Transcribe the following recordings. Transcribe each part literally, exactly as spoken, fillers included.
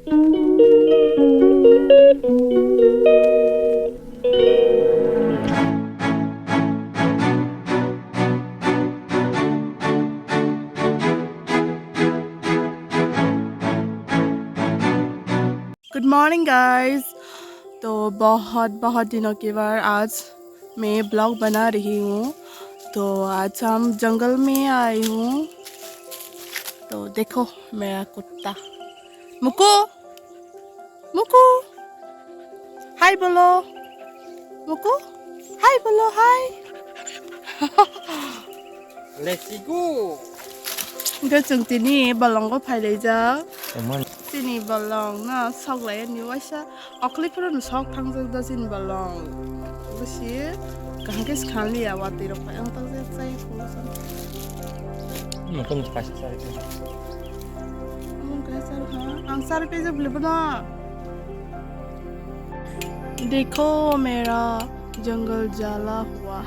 Good morning, guys. तो बहुत बहुत दिनों के बाद आज मैं ब्लॉग बना रही हूँ। तो आज हम जंगल में आए हूँ। तो देखो मेरा कुत्ता मुकु, मुकु, हाय बोलो। मुकु, हाय बोलो, हाय। Let's go. Hwnkhe chwng tini bolongo phailaijak. Chini bolong no sok lai ani waisa. Okhli phuru no sok thangjak da chini bolong. Bwsi kaham khe swkang liya watwi rok bai ang tang jak chai phuru san. Nokon kaisa chari khe. Ang kaisa chari kha. Ang chari khe jak bwlai bono. देखो मेरा जंगल जला हुआ।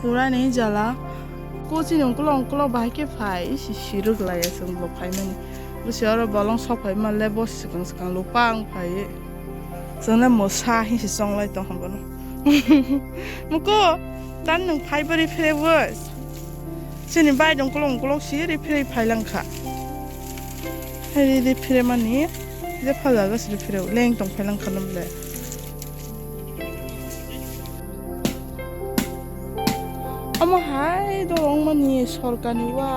पूरा नहीं जला। Ko chini ungkolo ungkolo bahai khe phai, si sirwk laiya chwng bo phaimani. Bwsi oro bolong sok phai manle bo swkang swkang lupang phai. Chwngno mwsa hinsi chonglai tong bono. Muko, tan nwng phai bari phre bwis. Chini bai dong kolong kolong si ri phre phai lang kha. Hai ri ri phre mani, je pha jaga si ri phre leng tong phai lang kha nang le. Omo hai dorong mani sorkar ni wa.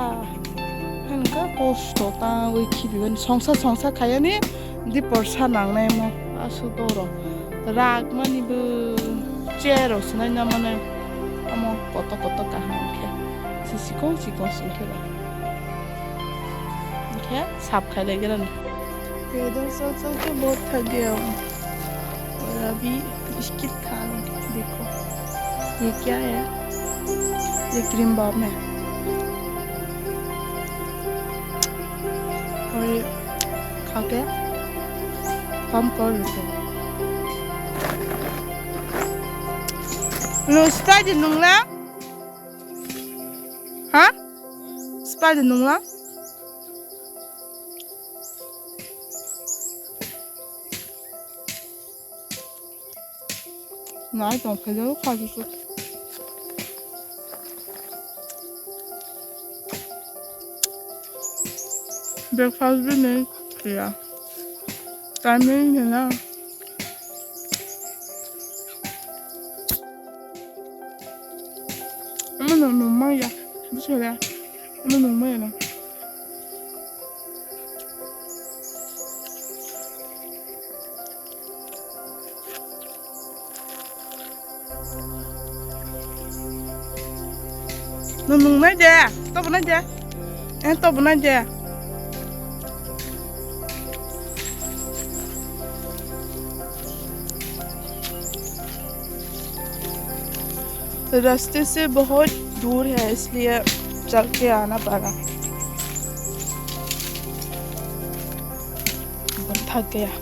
Hangka kosto ta wi khibi mani songsa songsa khayani di porsa nang nai mo asu dorong. Rak mani bo chair o sinai na mani omo koto koto kaham khe si sikong sikong sing khe ba. Hingkhe sap khai lai gra ni. पैदल चल चल के बहुत थक गया हूँ। और अभी बिस्किट खा रहा हूँ। देखो, ये क्या है? ये क्रीम बम है। और ये खा के कम कर देते हैं। Lo, Sprite nung la? Ha? Sprite nung la? Nai tong khaijak kha khe. Breakfast bini khlaiya. Timing hwnwi na. Omo no nung maya. Bwswk ya. Omo nung maya na. Nung nung nai de, tobo nai de. Eh, tobo nai de. रास्ते से बहुत दूर है, इसलिए चल के आना पड़ा। बहुत थक गया।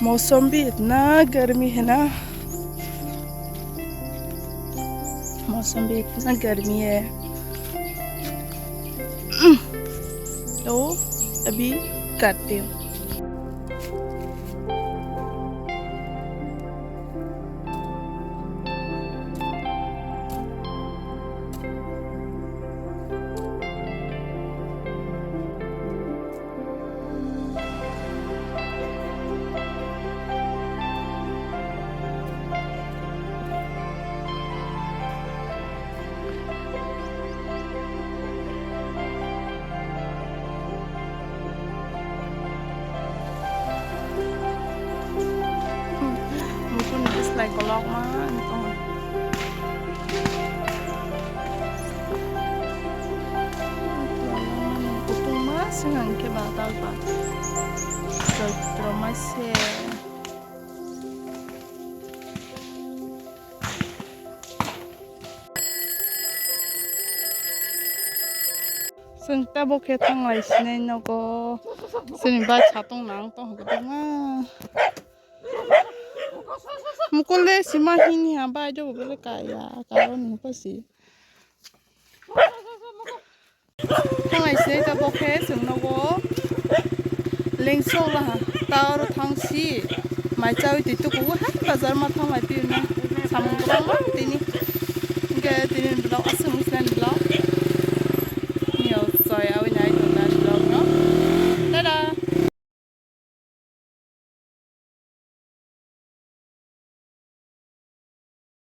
मौसम भी इतना गर्मी है ना, मौसम भी इतना गर्मी है। तो अभी करते हैं। Muchung dislike kolok ma wng tong. Kutung ma sing ang khe ba tal ba. Joitro ma se. Chwng tabuk khe thanglai sinai nogo. Chini bai satung nang tong kwbangma. Kole sima hini ha bai do bele kaya karo ni ko si. Thangai se ta bokhe sengno go. Lengso la ha ta oro thang si. Mai chawi ti tuku hai bazar ma thang mai pi na. Samung kwbang ma tini. Hingke tini vlog aswk wngkha ni vlog.